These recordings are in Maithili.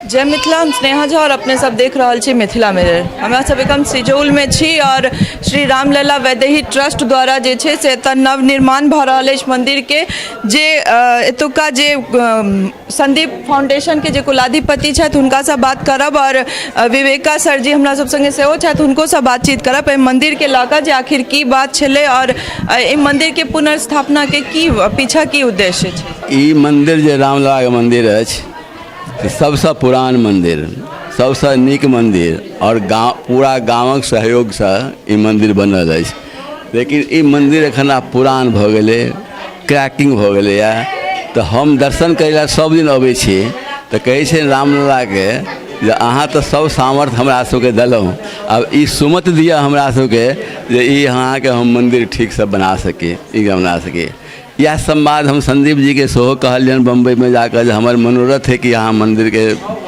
जय मिथिला, हम स्नेहा झा और अपने सब देख रहल छी मिथिला मिरर। हमरा सब एखन सिजौलमे छी और श्री रामलला वैदेही ट्रस्ट द्वारा जे छै से एतऽ नवनिर्माण भऽ रहल अछि मन्दिरके, जे एतुका जे संदीप फाउंडेशनके जे कुलाधिपति छथि हुनकासँ बात करब और विवेका सर जी हमरा सब संगे सेहो छथि, हुनकोसँ बातचीत करब एहि मन्दिरके लऽ कऽ जे आखिर की बात छलै और एहि मन्दिरके पुनर्स्थापनाके की पीछा की उद्देश्य छै। ई मन्दिर जे रामललाके मन्दिर अछि सबसँ पुरान मन्दिर, सबसँ नीक मन्दिर आओर गाँव, पूरा गामक सहयोगसँ ई मन्दिर बनल अछि। लेकिन ई मन्दिर एखन आब पुरान भऽ गेलै, क्रैकिंग भऽ गेलैए। तऽ हम दर्शन करै लए सब दिन अबै छी तऽ कहै छै रामललाके जे अहाँ तऽ सब सामर्थ्य हमरा सबके देलहुँ, आब ई सुमति दिअ हमरा सबके जे ई अहाँके हम मन्दिर ठीकसँ बना सकी, ई बना सकी। इएह संवाद हम संदीप जीके सेहो कहलियनि बम्बइमे जाकऽ जे हमर मनोरथ है कि अहाँ मन्दिरके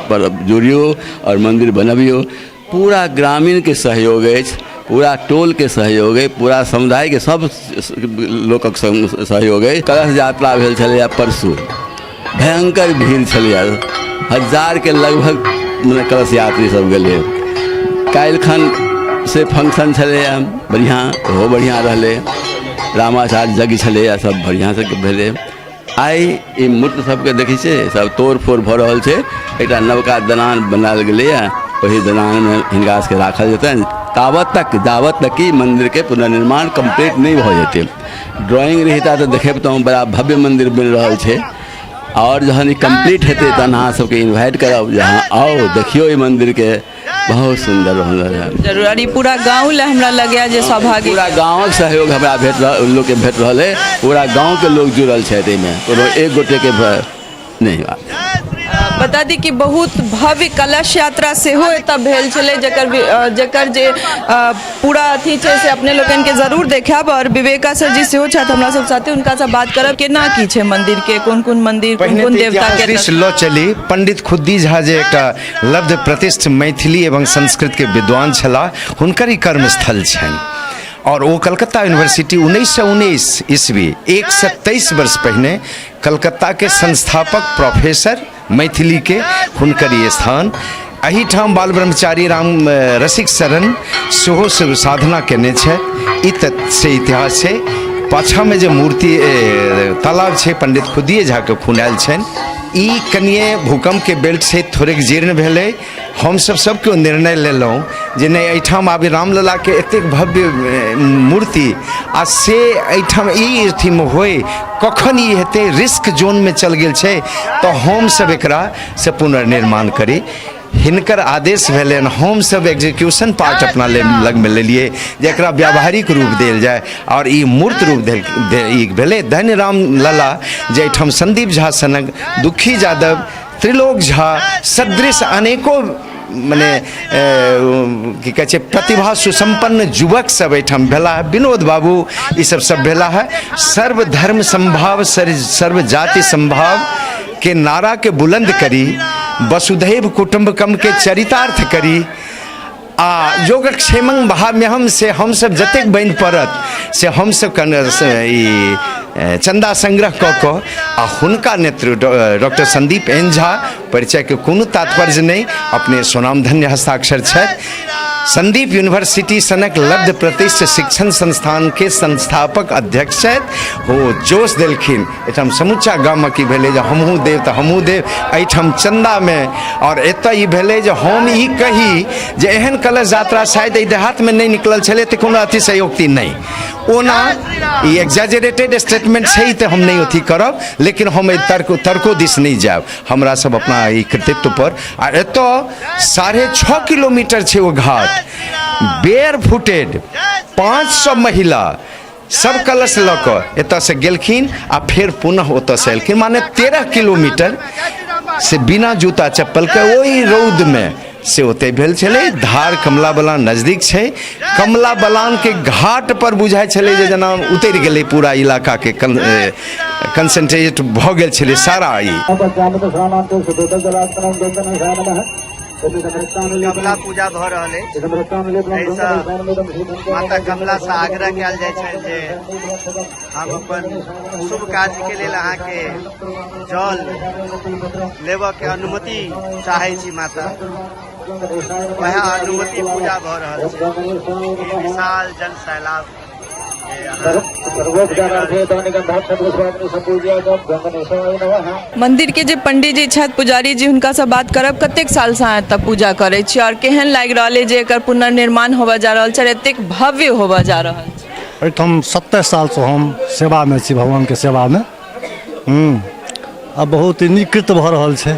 पर जुड़ियौ आओर मन्दिर बनबियौ। पूरा ग्रामीणके सहयोग अछि, पूरा टोलके सहयोग अछि, पूरा समुदायके सब लोकक सहयोग अछि। कलश यात्रा भेल छलैए परसू, भयङ्कर भीड़ छलैए, हजारके लगभग मने कलश यात्री सब गेलै। काल्हिखन से फंक्शन छलैए बढ़िआँ, ओहो बढ़िआँ रहलै, रामाचार्य यज्ञ छलैए, सब बढ़िआँसँ भेलै। आइ ई मूर्ति सबके देखै छियै सब तोड़ फोड़ भऽ रहल छै। एकटा नवका दलान बनायल गेलैए, ओहि दलानमे हिनका सबके राखल जेतनि ताबत तक जाबत तक कि मन्दिरके पुनर्निर्माण कम्प्लीट नहि भऽ जेतै। ड्राइंग रहिता तऽ देखेबतहुँ, बड़ा भव्य मन्दिर बनि रहल छै। आओर जहन ई कम्प्लीट हेतै तहन अहाँ सबके इन्वाइट करब जे अहाँ आउ देखियौ ई मन्दिरके, बहुत सुन्दर बनल है। जरूर, और ई पूरा गाँव लए हमरा लगैया जे सौभाग्य। पूरा गाँवक सहयोग हमरा भेट रहल, लोकके भेट रहल है, पूरा गाँवके लोक जुड़ल छथि एहिमे, कोनो एक गोटेके नहि बात। बता दी कि बहुत भव्य कलश यात्रा सेहो एतऽ भेल छलै, जकर जे पूरा अथी छै से अपने लोकनिके जरूर देखायब। और विवेका सर जी सेहो छथि हमरा सब साथे, हुनकासँ बात करब केना की छै मंदिर के, कोन कोन मंदिर, कोन पहिने कोन तऽ देवता के। इतिहास लऽ चली। पंडित खुद्दी झा जे एकटा लब्ध प्रतिष्ठ मैथिली एवं संस्कृत के विद्वान छलाह, हुनकर ई कर्मस्थल छनि और ओ कलकत्ता यूनिवर्सिटी 1919 ईस्वी 123 वर्ष पहिने कलकत्ता के संस्थापक प्रोफेसर मैथिली के हुनकर ई स्थान। एहिठाम बाल ब्रह्मचारी राम रसिक शरण सेहो सब साधना केने छथि, ई तऽ से इतिहास छै। पाछाँमे जे मूर्ति तालाब छै पंडित खुदिए झाके खुनायल छनि। ई कनिए भूकम्पके बेल्ट छै, थोड़ेक जीर्ण भेलै। हमसब सब केओ निर्णय लेलहुँ जे नहि, एहिठाम आब रामललाके एतेक भव्य मूर्ति आ से एहिठाम ई अथीमे होइ, कखन ई हेतै, रिस्क जोनमे चल गेल छै, तऽ हमसब एकरा से पुनर्निर्माण करी। हिनकर आदेश भेलनि, हमसब एग्जीक्यूशन पार्ट अपना लगमे लेलियै जे एकरा व्यावहारिक रूप देल जाय आओर ई मूर्त रूप देल ई भेलै। धन्य रामलला जे एहिठाम संदीप झा सनक, दुखी यादव, त्रिलोक झा सदृश अनेको मने की कहै छै प्रतिभा सुसम्पन्न युवक सब एहिठाम भेला है, विनोद बाबू ई सब सब भेला है। सर्वधर्म संभाव सर्व जाति संभाव के नारा के बुलंद करी, वसुधैव कुटुम्बकम के चरितार्थ करी आ योगक्षेमं भाम्यहम से हमसब जतेक बनि पड़त से हमसब ई चन्दा संग्रह कऽ कऽ आ हुनका नेतृत्व डॉक्टर संदीप एन झा, परिचयके कोनो तात्पर्य नहि, अपने स्वनामधन्य हस्ताक्षर छथि। संदीप यूनिवर्सिटी सनक लब्ध प्रतिष्ठ शिक्षण संस्थानके संस्थापक अध्यक्ष छथि। ओ जोश देलखिन, एहिठाम समूचा गामक ई भेलै जे हमहूँ देब तऽ हमहूँ देब एहिठाम चन्दामे। आओर एतऽ ई भेलै जे हम ई कही जे एहन कलश यात्रा शायद एहि देहातमे नहि निकलल छलै तऽ कोनो अतिशयोक्ति नहि। ओना ई एक्जैजरेटेड स्टेटमेंट छै तऽ हम नहि अथी करब, लेकिन हम एहि तर्को दिस नहि जायब। हमरा सब अपना ई कृतित्व पर। आ एतऽ 6.5 किलोमीटर छै ओ घाट, बेयर फुटेड 500 महिला सब कलश लऽ कऽ एतऽसँ गेलखिन आ फेर पुनः ओतऽसँ एलखिन, माने 13 किलोमीटर से बिना जूता चप्पलके ओहि रौदमे से ओतहि भेल छलै। धार कमला बलान नजदीक छै, कमला बलानके घाट पर बुझाइ छलै जे जेना उतरि गेलै पूरा इलाकाके कंसंट्रेट भऽ गेल छलै सारा ई। कमला पूजा भऽ रहल अछि। एहिसँ माता कमलासँ आग्रह कयल जाइ छनि जे हम अपन शुभ कार्यके लेल अहाँके जल लेबऽके अनुमति चाहै छी माता। वएह अनुमति पूजा भऽ रहल छै। ई विशाल जन सैलाब मंदिर के जे पंडित जी छथि, पुजारी जी, हुनकासँ बात करब। कतेक सालसँ अहाँ एतऽ पूजा करै छी आओर केहन लागि रहल अइ जे एकर पुनर्निर्माण होबऽ जा रहल छै आओर एतेक भव्य होबऽ जा रहल छै? एहिठाम 27 सालसँ हम सेवामे छी, भगवानके सेवामे। आ बहुत नीक कृत्य भऽ रहल छै।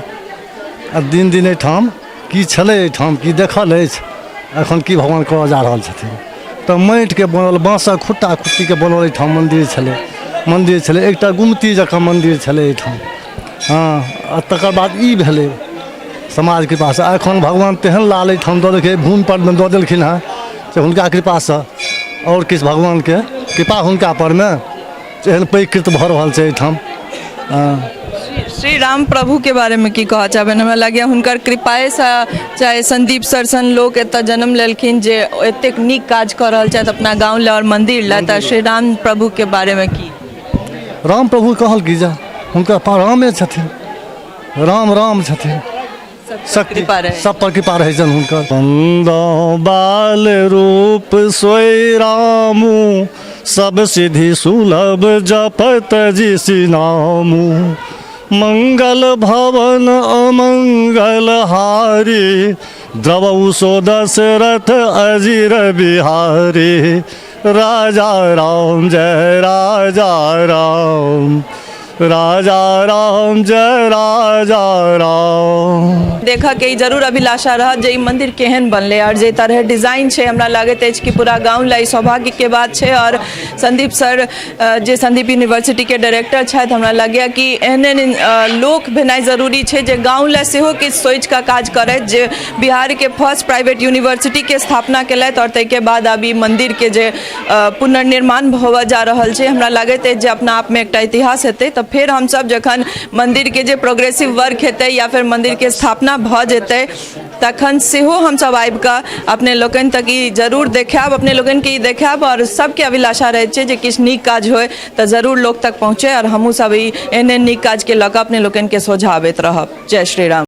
आ दिन दिन एहिठाम की छलै, एहिठाम की देखल अछि, एखन की भगवान करऽ जा रहल छथिन। तऽ माटिके बनल, बाँसक खुट्टा खुट्टीके बनल एहिठाम मन्दिर छलै, मन्दिर छलै, एकटा गुमती जकाँ मन्दिर छलै एहिठाम। हँ, आ तकर बाद ई भेलै समाज कृपासँ एखन भगवान तेहन लाल एहिठाम दऽ देलखिन, भूमि परमे दऽ देलखिन हँ से हुनका कृपासँ आओर किछु भगवानके कृपा हुनका परमे एहन पैघ कृत्य भऽ रहल छै एहिठाम। हँ। श्री राम प्रभु के बारे में की कहऽ चाहबनि? हमरा लगैए हुनकर कृपाएसँ चाहे संदीप सर सन लोक एतऽ जन्म लेलखिन जे एतेक नीक काज कऽ रहल छथि अपना गाँव लए आओर मन्दिर लए। तऽ श्री राम प्रभु के बारे में की? राम प्रभु कहल की जा हुनकर रामे छथिन, राम राम छथिन, शक्ति कृपा रहै। सब पर कृपा रहै छनि हुनकर। बंदो बाल रूप सोई रामू, सब सिद्धि सुलभ जपत जी नामू, मंगल भवन अमंगल हारी, द्रवऊ सो दशरथ अजीर बिहारी, राजा राम जय राजा राम, राजा राम जय राजा राम। देखऽ के ई जरूर अभिलाषा रहत जे ई मंदिर केहन बनलै आओर जे तरह डिजाइन छै, हमरा लागैत अछि कि पूरा गाँव लए ई सौभाग्यके बात छै। आओर संदीप सर जे संदीप यूनिवर्सिटीके डायरेक्टर छथि, हमरा लगैए कि एहन एहन लोक भेनाइ जरूरी छै जे गाँव लए सेहो किछु सोचि कऽ काज करथि, जे बिहारके फर्स्ट प्राइवेट यूनिवर्सिटीके स्थापना केलथि आओर ताहिके बाद आब ई मन्दिरके जे पुनर्निर्माण होबऽ जा रहल छै, हमरा लागैत अछि जे अपना आपमे एकटा इतिहास हेतै। तऽ फेर हमसब जखन मन्दिरके जे प्रोग्रेसिव वर्क हेतै या फेर मन्दिरके स्थापना भऽ जेतै, तखन सेहो हमसब आबिकऽ अपने लोकनि तक ई जरूर देखायब, अपने लोकनिके ई देखायब। आओर सबके अभिलाषा रहैत छै जे किछु नीक काज होइ तऽ जरूर लोक तक पहुँचै, आओर हमहूँ सब ई एहन एहन नीक काजके लऽ कऽ अपने लोकनिके सोझाँ अबैत रहब। जय श्री राम।